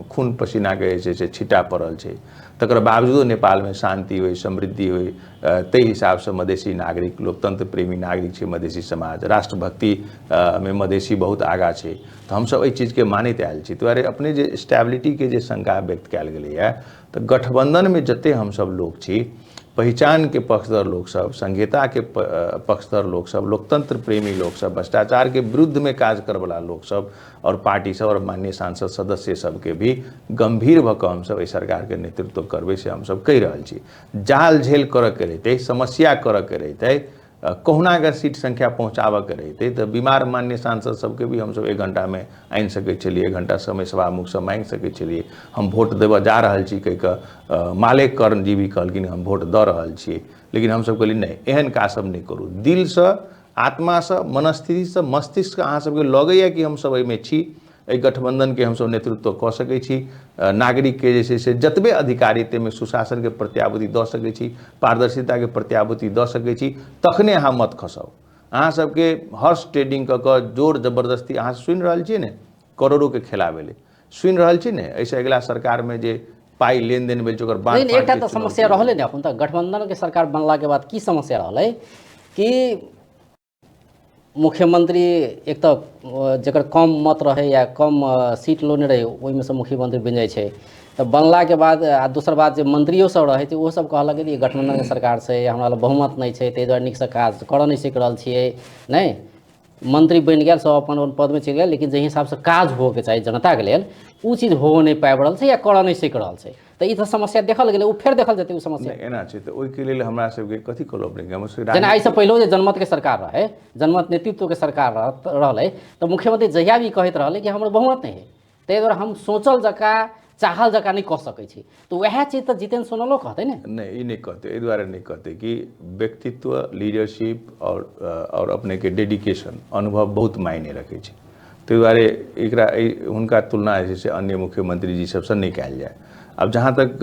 खून पसीनाके जे छै से छिट्टा पड़ल छै, तकर बावजूदो नेपालमे शान्ति होइ, समृद्धि होइ, ताहि हिसाबसँ मधेसी नागरिक, लोकतंत्र प्रेमी नागरिक छै मधेसी समाज, राष्ट्रभक्ति मे मधेसी बहुत आगाँ छै, तऽ हमसब एहि चीजके मानैत आयल छी। दुआरे अपने जे स्टेबिलिटीके जे शंका व्यक्त कयल गेलैए, तऽ गठबंधनमे जते हमसब लोक छी, पहिचानके पक्षधर लोकसब, संहिताके पक्षधर लोकसब, लोकतंत्र प्रेमी लोकसब, भ्रष्टाचारके विरुद्धमे काज करवला लोकसब और पार्टी सब और माननीय सांसद सदस्य सबके भी गंभीर भऽ कऽ हमसब एहि सरकारके नेतृत्व करबै से हमसब कहि रहल छी। जाल झेल करऽके रहितै, समस्या करऽके रहितै, कहुना अगर सीट संख्या पहुँचाबऽके रहितै तऽ बीमार माननीय सांसद सबके भी हमसब 1 घंटामे आनि सकै छलियै, 1 घंटा समय सभामुखसँ माँगि सकै छलियै। हम वोट देबऽ जा रहल छी कहि कऽ माले कर्ण जी भी कहलखिन हम वोट दऽ रहल छियै, लेकिन हमसब कहलियै नहि, एहन काज सब नहि करू। दिलसँ, आत्मासँ, मनस्थितिसँ, मस्तिष्क अहाँ सबके लगैए कि हमसब एहिमे छी, एहि गठबंधनके हमसभ नेतृत्व कऽ सकै छी, नागरिकके जे छै से जतबे अधिकार ताहिमे सुशासनके प्रत्याभूति दऽ सकै छी, पारदर्शिताके प्रत्याभूति दऽ सकै छी, तखने अहाँ मत खसाउ। अहाँ सबके हॉर्स ट्रेडिंग कऽ कऽ जोर जबरदस्ती, अहाँ सुनि रहल छियै ने करोड़ोके खेला भेलै, सुनि रहल छी ने एहिसँ अगिला सरकारमे जे पाइ लेनदेन भेल छै ओकर बाद। एकटा तऽ समस्या रहलै ने एखन तक गठबंधनके सरकार बनलाके बाद, की समस्या रहलै कि मुख्यमंत्री एक तऽ जकर कम मत रहै या कम सीट लोने रहै ओहिमे सँ मुख्यमंत्री बनि जाइ छै। तऽ बनलाके बाद आ दोसर बात जे मंत्रियो सब रहै छै ओहो सब कहलक कि गठबंधनके सरकार छै, हमरा लग बहुमत नहि छै, ताहि दुआरे नीकसँ काज करऽ नहि सकि रहल छियै। नहि मंत्री बनि गेल, सब अपन अपन पदमे चलि गेल, लेकिन जाहि हिसाबसँ काज होबऽके चाही जनताके लेल ओ चीज हो नहि पाबि रहल छै या करऽ नहि सकि रहल छै। तऽ ई तऽ समस्या देखल गेलै, ओ फेर देखल जेतै ओ समस्या। एना छै तऽ ओहिके लेल हमरा सबके कथी कहलहुँ अपनेके, जेना एहिसँ पहिलो जे जनमतके सरकार रहै, जनमत नेतृत्वके सरकार रहलै, तऽ मुख्यमंत्री जहिया भी कहैत रहलै कि हमर बहुमत नहि है, ताहि दुआरे हम सोचल जकाँ चाहल जकाँ नहि कऽ सकै छी, तऽ वएह चीज तऽ जितेन्द्र सोनलो कहतै ने। नहि, ई नहि कहतै, एहि दुआरे नहि कहतै कि व्यक्तित्व, लीडरशिप आओर अपनेके डेडिकेशन, अनुभव बहुत मायने रखै छै। ताहि दुआरे एकरा हुनका तुलना जे छै से अन्य मुख्यमंत्री जी सबसँ नहि कयल जाय। आब जहाँ तक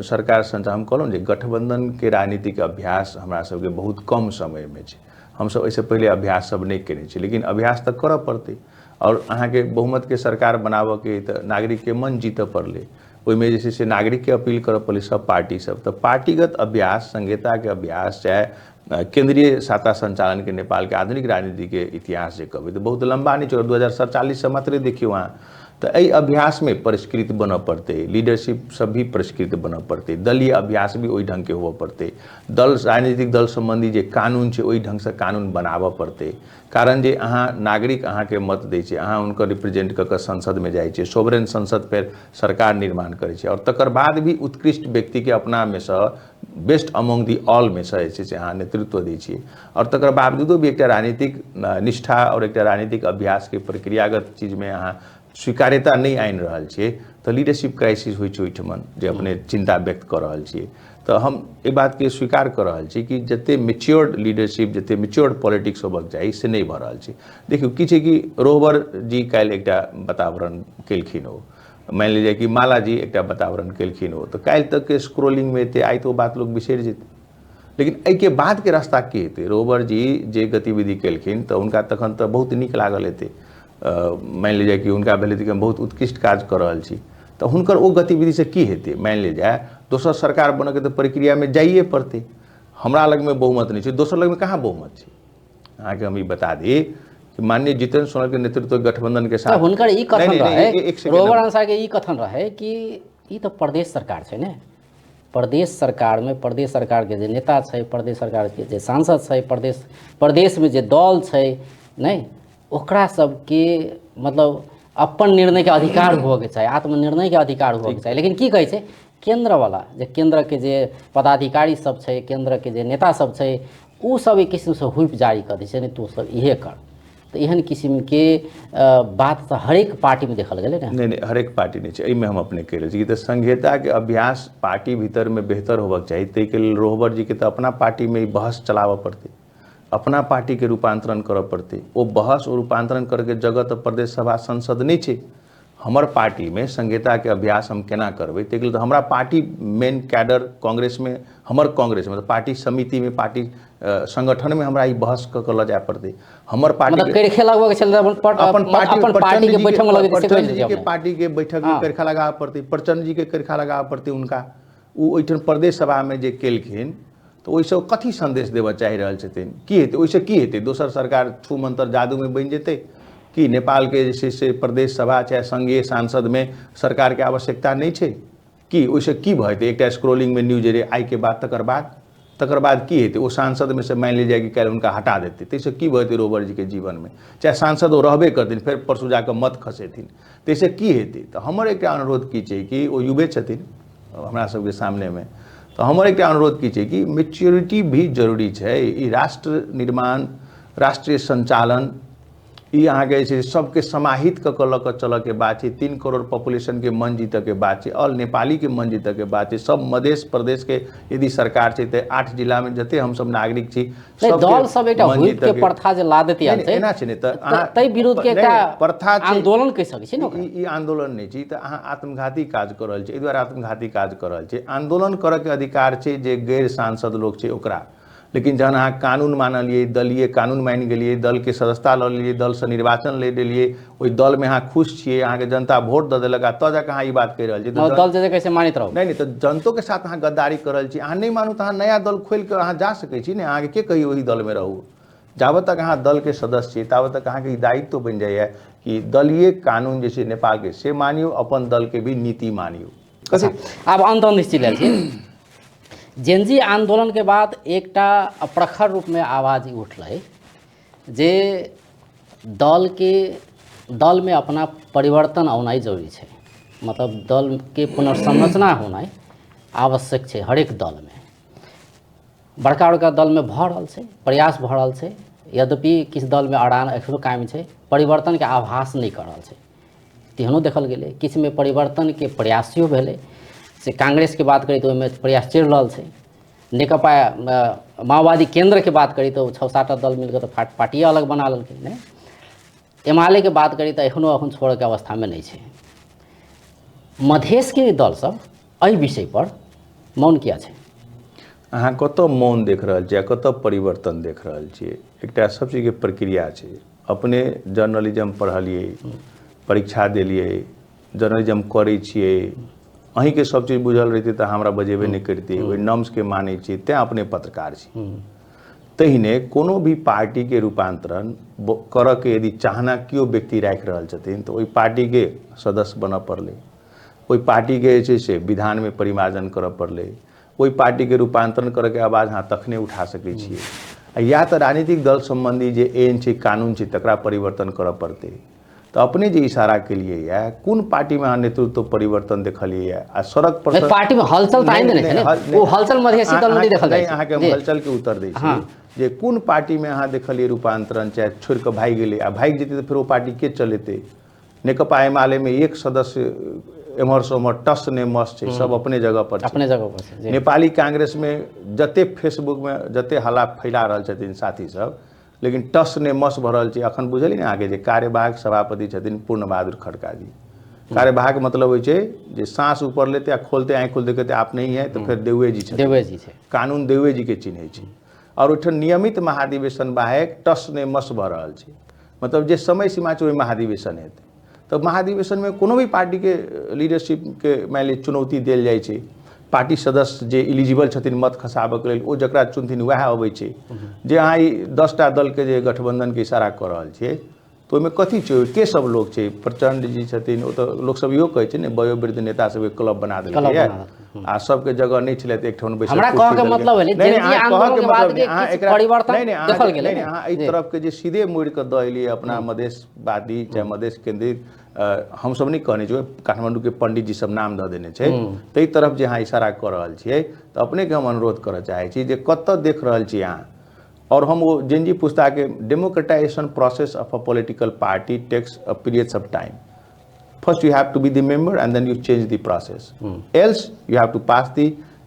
सरकार संचालन, हम कहलहुँ जे गठबंधनके राजनीतिक अभ्यास हमरा सबके बहुत कम समयमे छै, हमसब एहिसँ पहिले अभ्यास सब नहि केने छी, लेकिन अभ्यास तऽ करऽ पड़तै। आओर अहाँके बहुमतके सरकार बनाबऽके तऽ नागरिकके मन जीतऽ पड़लै, ओहिमे जे छै से नागरिकके अपील करऽ पड़लै सब पार्टी सब। तऽ पार्टीगत अभ्यास, संहिताके अभ्यास, चाहे केंद्रीय सत्ता संचालनके नेपालके आधुनिक राजनीतिके इतिहास जे कहबै तऽ बहुत लम्बा नहि छै, 2047 मात्रे देखियौ अहाँ। तऽ एहि अभ्यासमे परिष्कृत बनऽ पड़तै, लीडरशिप सब भी परिष्कृत बनऽ पड़तै, दलीय अभ्यास भी ओहि ढङ्गके होबऽ पड़तै, दल राजनीतिक दल सम्बन्धी जे कानून छै ओहि ढङ्गसँ कानून बनाबऽ पड़तै। कारण जे अहाँ नागरिक अहाँके मत दै छै, अहाँ हुनकर रिप्रेजेंट कऽ कऽ संसदमे जाइ छै, सोवरेन संसद फेर सरकार निर्माण करै छै, आओर तकर बाद भी उत्कृष्ट व्यक्तिके अपनामे सँ बेस्ट अमोंग the ऑलमे सँ जे छै से अहाँ नेतृत्व दै छियै। आओर तकर बावजूदो भी एकटा राजनीतिक निष्ठा आओर एकटा राजनीतिक अभ्यासके प्रक्रियागत चीजमे अहाँ स्वीकार्यता नहि आनि रहल छियै तऽ लीडरशिप क्राइसिस होइ छै ओहिठमन, जे अपने चिन्ता व्यक्त कऽ रहल छियै। तऽ हम एहि बातके स्वीकार कऽ रहल छी कि जते मेच्योर्ड लीडरशिप, जते मेच्योर्ड पॉलिटिक्स होबक चाही से नहि भऽ रहल छै। देखियौ की छै कि रोहबर जी काल्हि एकटा वातावरण केलखिन, ओ मानि लिअ कि माला जी एकटा वातावरण केलखिन, ओ तऽ काल्हि तकके स्क्रोलिंगमे एतै, आइ तऽ ओ बात लोक बिसरि जेतै, लेकिन एहिके बादके रास्ता की हेतै? रोहबर जी जे गतिविधि केलखिन तऽ हुनका तखन तऽ बहुत नीक लागल हेतै, मानि लिअ कि हुनका भेलै कि हम बहुत उत्कृष्ट काज कऽ रहल छी, तऽ हुनकर ओ गतिविधिसँ की हेतै? मानि लिअ जाय दोसर सरकार बनऽके तऽ प्रक्रियामे जाइए पड़तै, हमरा लगमे बहुमत नहि छै, दोसर लगमे कहाँ बहुमत छै? अहाँके हम ई बता दी कि माननीय जितेन्द्र सोनलके नेतृत्व गठबंधन के साथ हुनकर ई कथन रहै, रोहबर अंसार के ई कथन रहै कि ई तऽ प्रदेश सरकार छै ने, प्रदेश सरकारमे प्रदेश सरकारके जे नेता छै, प्रदेश सरकारके जे सांसद छै, प्रदेशमे जे दल छै नहि, ओकरा सबके मतलब अपन निर्णयके अधिकार होबऽके चाही, आत्मनिर्णयके अधिकार होबऽके चाही। लेकिन की कहै छै केन्द्रवला, जे केन्द्रके जे पदाधिकारी सब छै, केन्द्रके जे नेता सब छै, ओ सब एक किसिमसँ हुइप जारी कऽ दै छै, नहि तू सब इहे कर। तऽ एहन किसिमके बात तऽ हरेक पार्टीमे देखल गेलै ने। नहि नहि, हरेक पार्टी नहि छै, एहिमे हम अपने कहि रहल छी कि तऽ संहिताके अभ्यास पार्टी भीतरमे बेहतर होबक चाही। ताहिके लेल रोहबर जीके तऽ अपना पार्टीमे ई बहस चलाबऽ पड़तै, अपना पार्टीके रूपांतरण करऽ पड़तै। ओ बहस ओ रूपांतरण करैके जगह तऽ प्रदेश सभा संसद नहि छै। हमर पार्टीमे संहिताके अभ्यास हम केना करबै, ताहिके लेल तऽ हमरा पार्टी मेन कैडर कांग्रेसमे, हमर कांग्रेसमे तऽ पार्टी समितिमे, पार्टी संगठनमे हमरा ई बहस कऽ कऽ लऽ जाय पड़तै। हमर पार्टी अपन पार्टी के बैठक में प्रचंड जी के पार्टी के बैठक में करखा लगाबऽ पड़तै, प्रचंड जी के करखा लगाबऽ पड़तै हुनका। ओ ओहिठाम प्रदेश सभामे जे केलखिन तऽ ओहिसँ कथी संदेश देबऽ चाहि रहल छथिन, की हेतै ओहिसँ, की हेतै? दोसर सरकार छू मंतर जादूमे बनि जेतै कि नेपालके जे छै से प्रदेश सभा चाहे संघीय सांसदमे सरकारके आवश्यकता नहि छै कि? ओहिसँ की भऽ जेतै? एकटा स्क्रोलिंगमे न्यूज एलै आइके बाद, तकर बाद की हेतै? ओ सांसदमे से मानि लेल जाय कि काल्हि हुनका हटा देतै, ताहिसँ की भऽ जेतै रोबर जीके जीवनमे? चाहे सांसद ओ रहबे करथिन, फेर परसू जाकऽ मत खसेथिन, ताहिसँ की हेतै? तऽ हमर एकटा अनुरोध की छै कि ओ युवे छथिन हमरा सबके सामनेमे, तऽ हमर एकटा अनुरोध की छै कि मेच्योरिटी भी जरूरी छै। ई राष्ट्र निर्माण, राष्ट्रीय संचालन, ई अहाँके जे छै सबके समाहित कऽ कऽ लऽ कऽ चलऽके बात छै। 3 करोड़ पॉपुलेशनके मन जीतऽके बात छै, ऑल नेपालीके मन जीतऽके बात छै। सब मधेश प्रदेशके यदि सरकार छै तऽ 8 जिलामे जते हमसब नागरिक छी दल सब एकटा हुइप के प्रथा जे ला देती आयल छै, एना छै ने, तऽ अहाँ ताहि विरुद्ध के एकटा प्रथा आंदोलन कहि सकै छी ने। ई आंदोलन नहि छै, तऽ अहाँ आत्मघाती काज कऽ रहल छी। एहि दुआरे आत्मघाती काज कऽ रहल छी। आंदोलन करऽके अधिकार छै जे गैर सांसद लोक छै ओकरा, लेकिन जहन अहाँ कानून मानलियै, दलीय कानून मानि गेलियै, दलके सदस्यता लऽ लेलियै, दलसँ निर्वाचन ले लेलियै, ओहि दलमे अहाँ खुश छियै, अहाँके जनता वोट दऽ देलक, आ तब जाकऽ अहाँ ई बात कहि रहल छी दल जे कैसे मानैत रहू। नहि नहि, तऽ जनतोके साथ अहाँ गद्दारी कऽ रहल छी। अहाँ नहि मानू तऽ अहाँ नया दल खोलि कऽ अहाँ जा सकै छी ने। अहाँके के कही ओहि दलमे रहू? जाबत तक अहाँ दलके सदस्य छी ताबत तक अहाँके ई दायित्व बनि जाइए कि दलीय कानून जे छै नेपालके से मानियौ, अपन दलके भी नीति मानियौ। आब अन्त निश्चित लेल छी। जेनजी आंदोलन के बाद एकटा प्रखर रूप में आवाज उठलै जे दल के दल में अपना परिवर्तन औनाइ जरूरी छै, मतलब दल के पुनर्संरचना होनाइ आवश्यक छै। हरेक दल में, बड़का बड़का दल में भऽ रहल छै, प्रयास भऽ रहल छै, यद्यपि किछु दल में अड़ान एखनो कायम छै, परिवर्तन के आभास नहि कऽ रहल छै, तेहनो देखल गेलै। किछुमे परिवर्तनके प्रयासियो भेलै, से कांग्रेसके बात करी तऽ ओहिमे प्रयास चलि रहल छै। नेकपा माओवादी केन्द्रके बात करी तऽ ओ 6-7 टा दल मिलकऽ तऽ पार्टिए अलग बना लेलकै। नहि, एमालेके बात करी तऽ एखनो अखन छोड़ऽके अवस्थामे नहि छै। मधेशके दल सब एहि विषयपर मौन किया छै? अहाँ कतऽ मौन देख रहल छियै, कतऽ परिवर्तन देख रहल छियै? एकटा सब चीजके प्रक्रिया छै। अपने जर्नलिज्म पढ़लियै, परीक्षा देलियै, जर्नलिज्म करै छियै, अहीँके सब चीज बुझल रहितै तऽ हमरा बजेबे नहि करितै। ओहि नम्सके मानै छियै, तैँ अपने पत्रकार छी। तहिने कोनो भी पार्टीके रूपान्तरण करऽके यदि चाहना केओ व्यक्ति राखि रहल छथिन तऽ ओहि पार्टीके सदस्य बनऽ पड़लै, ओहि पार्टीके जे छै से विधानमे परिमार्जन करऽ पड़लै, ओहि पार्टीके रूपान्तरण करऽके आवाज अहाँ तखने उठा सकै छियै। या तऽ राजनीतिक दल सम्बन्धी जे एन छै, कानून छै, तकरा परिवर्तन करऽ पड़तै। तऽ अपने जे इशारा केलियै यऽ, कोन पार्टीमे अहाँ नेतृत्व परिवर्तन देखलियै यऽ? आ सड़क पर पार्टीमे हलचल तऽ आनि देने छै ने, ओ हलचल मधेसी दलमे नहि देखल जाइ छै। अहाँके हम हलचलके उत्तर दै छी जे कोन पार्टीमे अहाँ देखलियै रूपान्तरण, चाहे छोड़ि कऽ भागि गेलै, आ भागि जेतै तऽ फेर ओ पार्टी के चलेतै? नेकपा एमालेमे एक सदस्य एम्हरसँ ओम्हर टस ने मस छै, सब अपने जगह पर छै, अपने जगह पर छै। नेपाली कांग्रेसमे जते फेसबुकमे जते हल्ला फैला रहल छथिन साथी सब, लेकिन टस ने मस भऽ रहल छै। अखन बुझलियै ने अहाँके जे कार्यवाहक सभापति छथिन पूर्ण बहादुर खड़का जी। कार्यवाहक मतलब होइ छै जे साँस ऊपर लेते आ खोलते आँखि खोलते कहते आप नहीं है, तऽ फेर देवे जी छथिन, देवे जी छै, कानून देवे जी के चिन्है छै। आओर ओहिठाम नियमित महाधिवेशन बाहेक टस ने मस भऽ रहल छै, मतलब जे समय सीमा छै ओहि महाधिवेशन हेतै। तऽ महाधिवेशनमे कोनो भी पार्टीके लीडरशिपके मानि लिअ चुनौती देल जाइ छै। पार्टी सदस्य जे एलिजिबल छथिन मत खसाबऽके लेल, ओ जकरा चुनथिन वएह अबै छै। जे अहाँ ई 10टा दलके जे गठबन्धनके इशारा कऽ रहल छियै तऽ ओहिमे कथी छै, के सब लोक छै? प्रचण्ड जी छथिन, ओ तऽ लोकसब इहो कहै छै ने वयोवृद्ध नेता सबके क्लब बना देलकै आ सबके जगह नहि छलै तऽ एकठाम बैसल। हमरा कहऽ के मतलब भेलै जेनजी आंदोलन के बाद के किछु परिवर्तन देखल गेलै। नहि, अहाँ एहि तरफके जे सीधे मोड़ि कऽ दऽ एलियै अपना मधेशवादी चाहे मधेश केंद्रित, हमसब नहि कहने छियै, काठमाण्डूके पंडित जी सब नाम दऽ देने छै, ताहि तरफ जे अहाँ इशारा कऽ रहल छियै तऽ अपनेके हम अनुरोध करऽ चाहै छी जे कतऽ देख रहल छी अहाँ। और हम वो जेनजी पुस्ता के democratization process of a political party takes a periods of time. First you have to be the member and then you change the process, else you have to pass the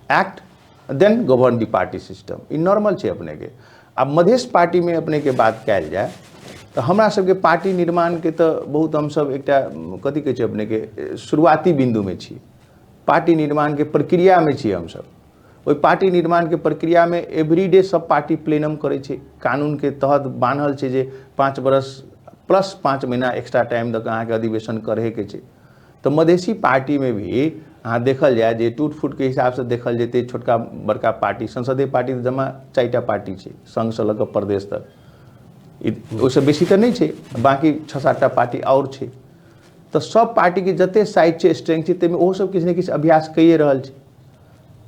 act then govern the party system. E normal छै अपनेके। आब मधेश पार्टीमे अपनेके बात कयल जाय तऽ हमरा सबके पार्टी निर्माणके तऽ बहुत हमसब एकटा कथी कहै छै अपनेके शुरुआती बिन्दुमे छी, पार्टी निर्माणके प्रक्रियामे छी हमसब। ओहि पार्टी निर्माणके प्रक्रियामे एवरीडे सब पार्टी प्लेनम करै छै, कानूनके तहत बान्हल छै जे 5 बरस प्लस 5 महीना एक्स्ट्रा टाइम दऽ कऽ अहाँके अधिवेशन करैके छै। तऽ मधेसी पार्टीमे भी अहाँ देखल जाय जे टूट फूटके हिसाबसँ देखल जेतै, छोटका बड़का पार्टी, संसदीय पार्टी तऽ जमा 4टा पार्टी छै संघसँ लऽ कऽ प्रदेश तक, ओहिसँ बेसी तऽ नहि छै, बाँकी 6-7टा पार्टी आओर छै। तऽ सब पार्टीके जते साइज छै, स्ट्रेंथ छै, ताहिमे ओहो सब किछु ने किछु अभ्यास कैए रहल छै।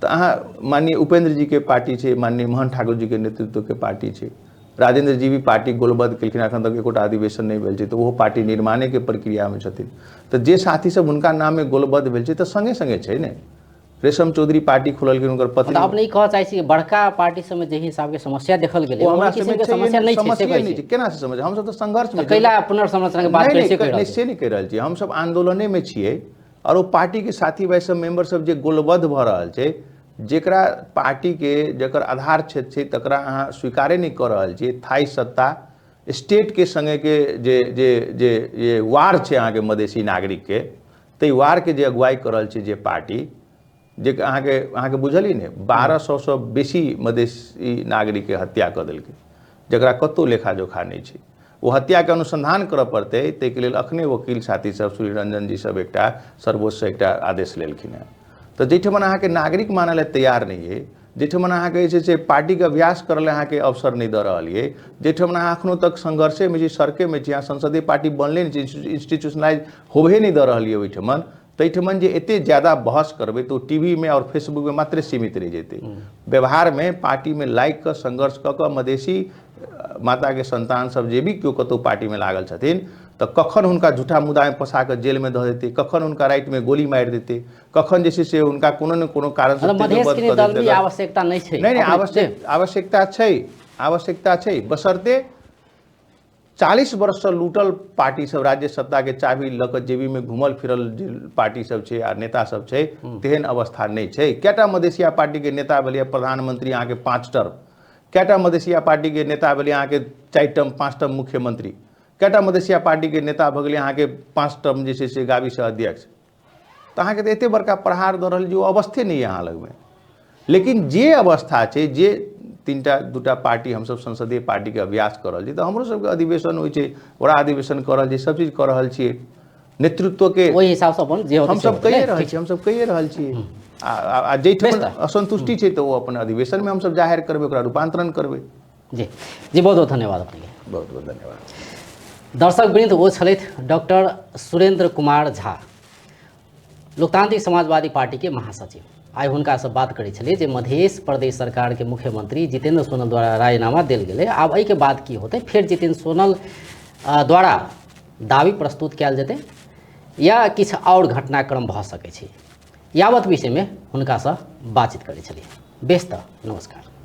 तऽ अहाँ माननीय उपेंद्र जीके पार्टी छै, माननीय मोहन ठाकुर जीके नेतृत्वके पार्टी छै, राजेंद्र जी भी पार्टी गोलबद्ध केलखिन, एखन तक एकोटा अधिवेशन नहि भेल छै, तऽ ओहो पार्टी निर्माणेके प्रक्रियामे छथिन। तऽ जे साथी सब हुनका नाममे गोलबद्ध भेल छै तऽ सङ्गे सङ्गे छै ने, रेशम चौधरी पार्टी खोललखिन, हुनकर पत्नी। अपने ई कहऽ चाहै छी बड़का पार्टी सबमे जे हिसाबके समस्या देखल गेलै, ओ हमरा सबमे समस्या नहि छै, नहि छै। केना से समझ? हमसब तऽ संघर्षमे कैला पुनर्संरचनाके बात करै छियै? से नहि कहि रहल छियै, हमसब आन्दोलनेमे छियै। आओर ओ पार्टीके साथी भाइ सब, मेंबर सब जे गोलबद्ध भऽ रहल छै, जेकरा पार्टीके जकर आधार क्षेत्र छै तकरा अहाँ स्वीकारे नहि कऽ रहल छियै। थाई सत्ता स्टेटके सङ्गेके जे जे जे जे वार छै अहाँके मधेसी नागरिकके, ताहि वारके जे अगुवाई कऽ रहल छै जे पार्टी, जे अहाँके बुझल ही नहि, 1200 बेसी मधेसी नागरिकके हत्या कऽ देलकै, जकरा कतहु लेखा जोखा नहि छै। ओ हत्याके अनुसंधान करऽ पड़तै, ताहिके लेल अखने वकील साथी सब सूर्य रंजन जी सब एकटा सर्वोच्चसँ एकटा आदेश लेलखिन हेँ। तऽ जाहिठमन अहाँके नागरिक मानय लए तैयार नहि अइ, जाहिठमन अहाँके जे छै से पार्टीके अभ्यास करय लए अहाँके अवसर नहि दऽ रहल अइ, जाहिठमन अहाँ एखनो तक संघर्षेमे छी, सड़केमे छी, अहाँ संसदीय पार्टी बनले नहि छै, इंस्टीट्यूशनलाइज होबे नहि दऽ रहल अइ ओहिठमन, ताहिठमन जे एते ज्यादा बहस करबै तऽ ओ टीवीमे आओर फेसबुकमे मात्रे सीमित रहि जेतै। व्यवहारमे पार्टीमे लागि कऽ संघर्ष कऽ कऽ मधेसी माताके संतान सब जे भी केओ कतहु पार्टीमे लागल छथिन, तऽ कखन हुनका झूठा मुद्दामे फँसा कऽ जेलमे दऽ देतै, कखन हुनका रातिमे गोली मारि देतै, कखन जे छै से हुनका कोनो ने कोनो कारणसँ आवश्यकता नहि छै। नहि, आवश्यकता छै, आवश्यकता छै, बशर्ते 40 वर्षसँ लूटल पार्टी सब, राज्य सत्ताके चाबी लऽ कऽ जेबीमे घूमल फिरल जे पार्टी सब छै आ नेता सब छै, तेहन अवस्था नहि छै। कएटा मधेसिया पार्टीके नेता भेलै प्रधानमंत्री अहाँके 5 टर्म, कएटा मधेसिया पार्टीके नेता भेलै अहाँके 4 टर्म 5 टर्म मुख्यमंत्री, कएटा मधेसिया पार्टीके नेता भऽ गेलै अहाँके 5 टर्म जे छै से गाबीसँ अध्यक्ष। तऽ अहाँके तऽ एते बड़का प्रहार दऽ रहल जे ओ अवस्थे नहि यऽ अहाँ लगमे। लेकिन जे अवस्था छै, जे 3-2 पार्टी हमसब संसदीय पार्टीके अभ्यास कऽ रहल छी, तऽ हमरो सबके अधिवेशन होइ छै, ओकरा अधिवेशन कऽ रहल छी, सब चीज कऽ रहल छियै, नेतृत्वके ओहि हिसाबसँ अपन जे हमसब कहिए रहल छी, हमसब कहिए रहल छियै। आ जाहिठाम असन्तुष्टि छै तऽ ओ अपन अधिवेशनमे हमसब जाहिर करबै, ओकरा रूपान्तरण करबै। जी जी, बहुत बहुत धन्यवाद अपनेके। बहुत बहुत धन्यवाद। दर्शक वृन्द, ओ छलथि डॉक्टर सुरेंद्र कुमार झा, लोकतांत्रिक समाजवादी पार्टीके महासचिव। आइ हुनकासँ बात करै छलियै जे मधेश प्रदेश सरकारके मुख्यमंत्री जितेंद्र सोनल द्वारा राजीनामा देल गेलै, आब एहिके बाद की होतै, फेर जितेंद्र सोनल द्वारा दावी प्रस्तुत कयल जेतै या किछु आओर घटनाक्रम भऽ सकै छै, यावत विषयमे हुनकासँ बातचीत करै छलियै। बेस तऽ नमस्कार।